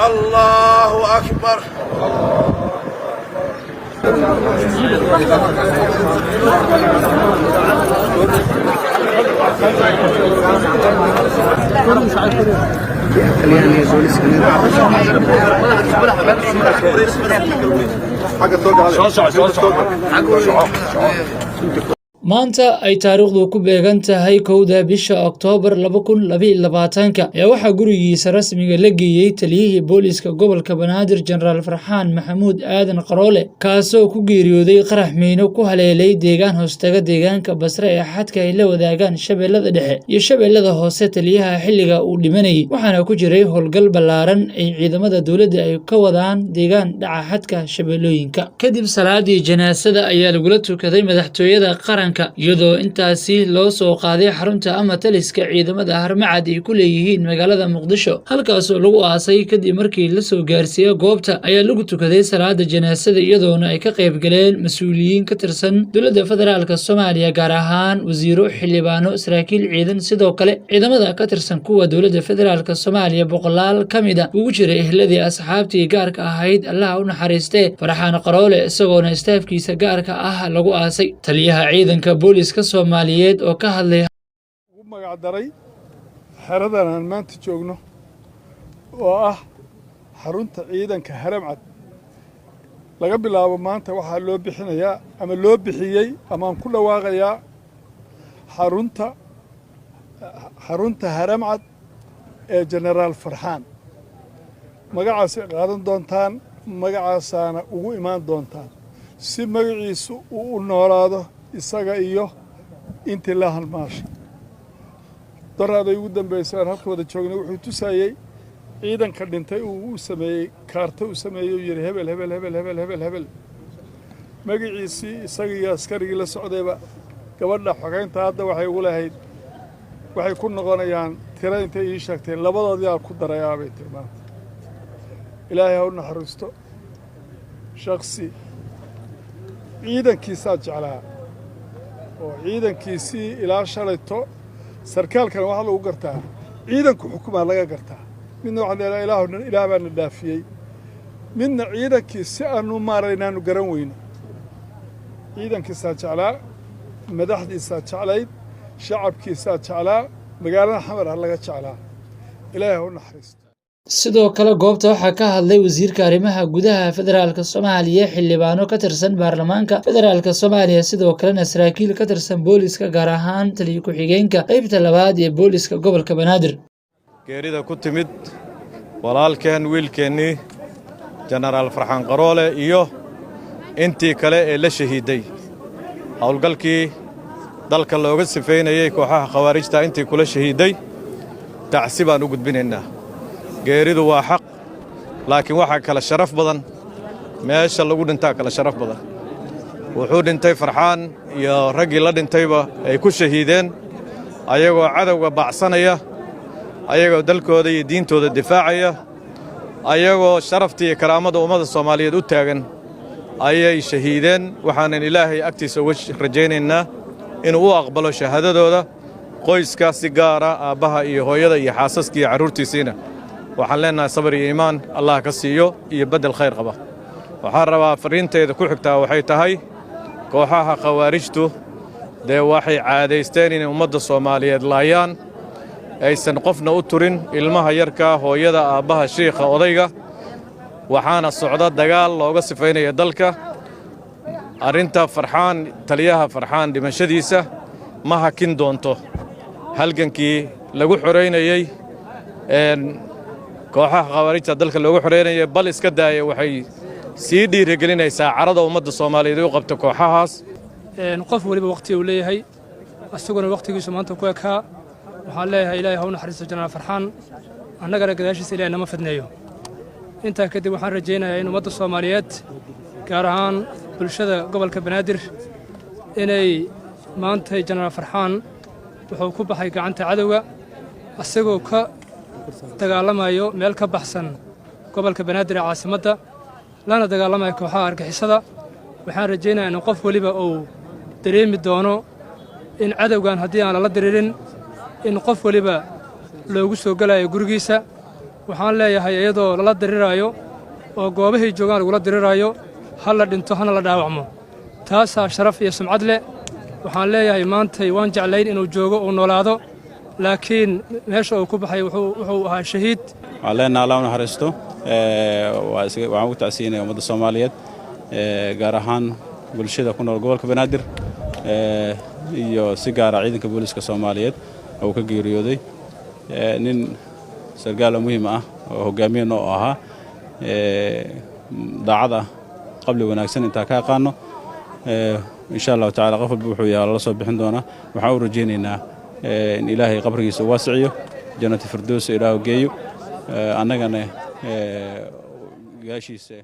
الله أكبر. Maanta ay taariikhdu ku beegan tahay 1-da bisha Oktoobar 2022-ka ayaa waxaa gurigiisa rasmiga la geeyey taliyihii booliiska gobolka Banaadir, Jenaraal Farxaan Maxamuud Aadan Qaroole, kaasoo ku geeriyooday qarax miino ku haleelay deegaan hoostaga deegaanka Basre ee xadka ay la wadaagaan Shabeellada Dhexe iyo Shabeellada Hoose. Taliyaha xilliga uu dhimanayay waxaana ku jiray howlgal ballaaran ay ciidamada dowladda ay ka wadaan deegaan dhaca xadka shabeellooyinka. Kadib salaadii janaasada ayaa lagula tukaday madaxtooyada qaranka, iyadoo intaasi loo soo qaaday xarunta ama taliska ciidamada Harmacad ay ku leeyihiin magaalada Muqdisho, halkaasoo lagu aasay. Kadib markii la soo gaarsiiyey goobta ayaa lagu tukaday salaada janaasada, iyadoona ay ka qayb galeen mas-uuliyiin ka tirsan dowladda federaalka Soomaaliya, gaar ahaan wasiiro, xildhibaano, saraakiil ciidan, sidoo kale ciidamada ka tirsan kuwa dowladda federaalka Soomaaliya, boqolaal ka mid a ugu jiray ehladii, asxaabtii gaarka ahayd Allaha u naxariistee Farxaan Qaroole, isagoona istaafkiisa gaarka ah lagu aasay. Taliyaha ciidanka booliiska Soomaaliyeed oo ka hadlay Ugu magac daray xeradan aan maanta joogno oo ah xarunta ciidanka Haramcad, laga bilaabo maanta waxaa loo bixinayaa ama loo bixiyey ama aan ku dhawaaqayaa xarunta Haramcad ee Jenaraal Farxaan. Magacaasay qaadan doontaan, magacaasaana ugu imaan doontaan si magaciisu uu u noolaado, isaga iyo intii la halmaashay. Doraaday ugu dambeysay aan halka wada joognay, wuxuu tusayey ciidanka dhintay uu u sameeyey kaarta u sameeyey, uu yidhi hebel, hebel, hebel, hebel, hebel, hebel, magaciisii, isaga iyo askarigii la socdayba. Gabadha xogeynta hadda waxay ugu lahayd waxay ku noqonayaan tira intay ii sheegtay, labadoodii aan ku darayaa bay tiri maanta. Ilaahay ha u naxariisto. Shaksi ciidankiisaa jeclaa oo ciidankiisii ilaa shalayto. Sarkaalkana waxaa lagu gartaa ciidanku xukumaa laga gartaa. Midna waxaa leedahay ilaah, ilaah baana dhaafiyey. Midna ciidankii si aanu maaraynaanu garan weyno. Ciidankiisaa jeclaa, madaxdiisaa jeclayd, shacabkiisaa jeclaa, magaalada Xamar ha laga jeclaa. Ilaahay ha u naxariisto. Sidoo kale goobta waxaa ka hadlay wasiirka arrimaha gudaha federaalka Soomaaliya, xildhibaano ka tirsan baarlamaanka federaalka Soomaaliya, sidoo kalena saraakiil ka tirsan booliska, gaar ahaan taliyo ku-xigeenka qeybta labaad ee booliska gobolka Banaadir. Geerida ku timid walaalkeen, wiilkeennii Jenaraal Farxaan Qaroole iyo intii kale ee la shahiiday howlgalkii dalka looga sifaynayey kooxaha khawaarijta, intii kula shahiidday tacsi baan u gudbinaynaa. Geeridu waa xaq, laakiin waxaa kala sharaf badan meesha lagu dhintaa kala sharaf badan. Wuxuu dhintay Farxaan iyo raggii la dhintayba ay ku shahiideen ayagoo cadowga baacsanaya, ayagoo dalkooda iyo diintooda difaacaya, ayagoo sharafta iyo karaamada ummadda Soomaaliyeed u taagan ayay shahiideen. Waxaanan Ilaahay agtiisa uga rajaynaynaa inuu u aqbalo shahaadadooda. Qoyska si gaara, aabbaha iyo hooyada iyo xaasaska iyo carruurtiisiina, waxaan leennahay sabar iyo iimaan Allah ka siiyo iyo beddel khayr qaba. Waxaan rabaa farriintayda ku xigtaa waxay tahay, kooxaha khawaarijtu dee waxay caadaysteen inay ummadda Soomaaliyeed laayaan, aysan qofna u turin, ilmaha yarkaa, hooyada, aabbaha, shiikha, odayga. Waxaana socda dagaal looga sifaynaya dalka. Arrinta Farxaan, taliyaha Farxaan dhimashadiisa ma hakin doonto halgankii lagu xoraynayey kooxaha khawaarijta dalka loogu xoreynayay, bal iska daaya, waxay sii dhiirigelinaysaa carada ummadda Soomaaliyeed u qabta kooxahaas. Qof weliba waqti uu leeyahay, isaguna wakhtigiisu maanta ku ekaa. Waxaan leeyahay Ilaahay ha u naxariisto Jenaraal Farxaan, annagana gadaashiisa Ilahay nama fidneeyo. Intaa kadib waxaan rajaynayaa in ummadda Soomaaliyeed, gaar ahaan bulshada gobolka Banaadir, inay maantay Jenaraal Farxaan wuxuu ku baxay gacanta cadowga, isagoo ka Dagaalamayo meel ka baxsan gobolka Banaadir ee caasimadda, lana dagaalamayo kooxaha argixisada. Waxaan rajaynayaa in qof weliba uu dareemi doono in cadowgan haddii aan lala diriirin in qof weliba loogu soo gelayo gurigiisa. Waxaan leeyahay, iyadoo lala diriraayo oo goobahay joogaan lagula diriraayo, ha la dhinto hana la dhaawacmo, taasaa sharaf iyo sumcad leh. Waxaan leeyahay, maantay waan jeclayn inuu joogo, uu noolaado, laakiin meesha uu ku baxay wuxuu ahaa shahiid. Waxaan leenaha Allah u naxariisto. Waxaan ugu tacsiinaya ummadda Soomaaliyeed, gaar ahaan bulshada ku nool gobolka Banaadir iyo si gaara ciidanka booliiska Soomaaliyeed oo ka geeriyooday nin sargaal oo muhiim ah oo hogaamiye noo ahaa, daacad ah, qabli wanaagsan intaa ka aqaano. Insha Allahu tacala qof walba wuxuu yahay lala soo bixin doonaa. Waxaan u rajaynaynaa in Ilaahay qabrigiisa u waasiciyo, jannati firdowsa Ilaahu geeyo, annagana gaashiisa.